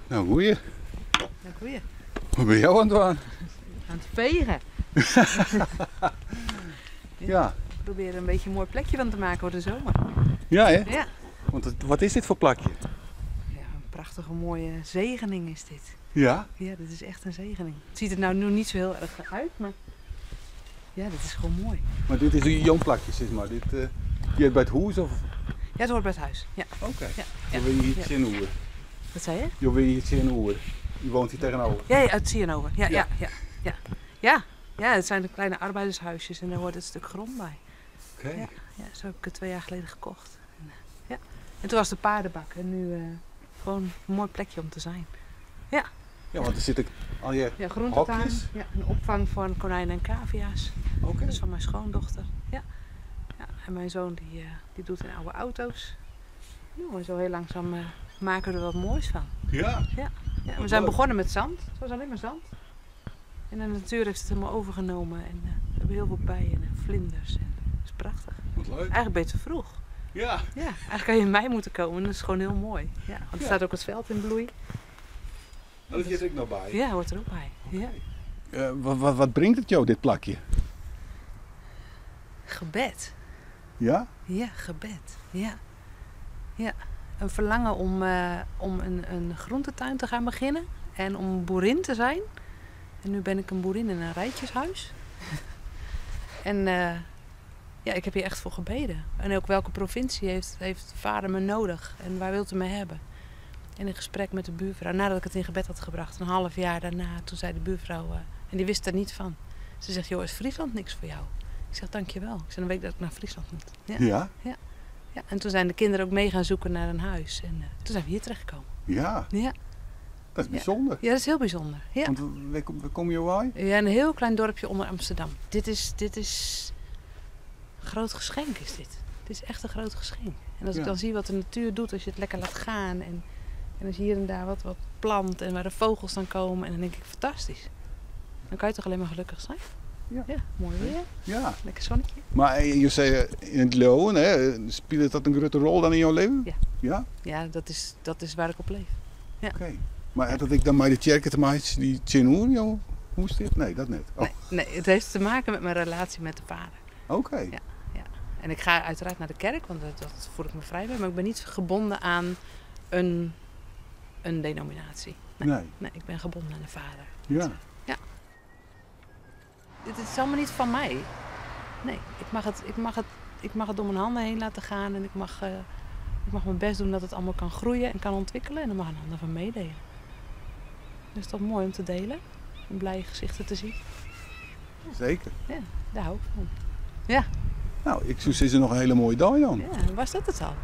Nou, goeie. Nou, goeie. Wat ben jou aan het doen? Aan het vegen. Ja. Ik probeer er een beetje een mooi plekje van te maken voor de zomer. Ja, hè? Ja. Want wat is dit voor plakje? Ja, een prachtige mooie zegening is dit. Ja? Ja, dit is echt een zegening. Het ziet er nou nu niet zo heel erg uit, maar ja, dit is gewoon mooi. Maar dit is een jong plakje, zeg maar. Dit, je hebt bij het huis of? Ja, het hoort bij het huis. Ja. Oké. Ja. Je wil hier Ja. in Oer. Wat zei je? Je wil hier in Oer. Je woont hier tegenover. Ja, ja, uit Sienhoven. Ja, Ja. ja, ja, ja. Ja, ja, het zijn de kleine arbeidershuisjes en daar hoort het stuk grond bij. Oké. Ja. Ja, zo heb ik het 2 jaar geleden gekocht. En, ja. En toen was de paardenbak en nu gewoon een mooi plekje om te zijn. Ja. Ja, want er zitten al je Ja, groentetuin. hokjes. Ja, een opvang voor konijnen en cavia's. Oké. Dat is van mijn schoondochter. Ja. Ja, en mijn zoon die doet in oude auto's. Nou, en zo heel langzaam maken we er wat moois van. Ja. Ja. Ja, we Wat zijn leuk. begonnen met zand. Het was alleen maar zand. En de natuur heeft het helemaal overgenomen. En we hebben heel veel bijen en vlinders. En dat is prachtig. Wat leuk. Eigenlijk ben je te vroeg. Ja. Ja, eigenlijk kan je in mei moeten komen. Dat is gewoon heel mooi. Ja, want er Ja. staat ook het veld in bloei. Dat zit er ook nog bij. Ja, hoort er ook bij. Ja. Wat brengt het jou, dit plakje? Gebed. Ja? Ja, gebed. Ja. Ja. Een verlangen om een groentetuin te gaan beginnen. En om boerin te zijn. En nu ben ik een boerin in een rijtjeshuis. En ik heb hier echt voor gebeden. En ook welke provincie heeft vader me nodig? En waar wilt u me hebben? En in gesprek met de buurvrouw, nadat ik het in gebed had gebracht, een half jaar daarna, toen zei de buurvrouw, en die wist er niet van. Ze zegt, joh, is Friesland niks voor jou? Ik zeg, dankjewel. Ik zeg, dan weet ik dat ik naar Friesland moet. Ja. Ja? Ja. Ja, en toen zijn de kinderen ook mee gaan zoeken naar een huis. En toen zijn we hier terechtgekomen. Ja. Ja. Dat is bijzonder. Ja, dat is heel bijzonder. Ja. Want waar kom je bij? Ja, een heel klein dorpje onder Amsterdam. Dit is een groot geschenk, is dit. Het is echt een groot geschenk. En als ik dan zie wat de natuur doet, als je het lekker laat gaan. En als je hier en daar wat plant en waar de vogels dan komen. En dan denk ik, fantastisch. Dan kan je toch alleen maar gelukkig zijn? Ja. Ja, mooi weer. Ja. Lekker zonnetje. Maar je zei in het leeuwen, hè, speelt dat een grote rol dan in jouw leven? Ja. Ja? Ja, dat is waar ik op leef. Ja. Oké. Maar had dat ik dan maar de tjerken te maken die tjenoer, joh? Hoe is dit? Nee, dat net. Oh. Nee, nee, het heeft te maken met mijn relatie met de vader. Oké. Ja, ja. En ik ga uiteraard naar de kerk, want dat voel ik me vrij bij. Maar ik ben niet gebonden aan een denominatie. Nee. Nee. Nee, ik ben gebonden aan de vader. Ja. Ja. Het is allemaal niet van mij. Nee, ik mag het door mijn handen heen laten gaan. En ik mag mijn best doen dat het allemaal kan groeien en kan ontwikkelen. En daar mag een ander van meedelen. Dus is toch mooi om te delen. Om blije gezichten te zien. Zeker. Ja, daar hou ik van. Ja. Nou, ik zou zeggen nog een hele mooie dag dan. Ja, was dat het al?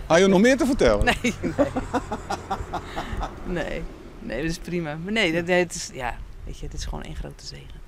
Had je nog meer te vertellen? Nee, nee. Nee, nee, dat is prima. Maar nee, dat, nee, het is, ja, weet je, het is gewoon één grote zegen.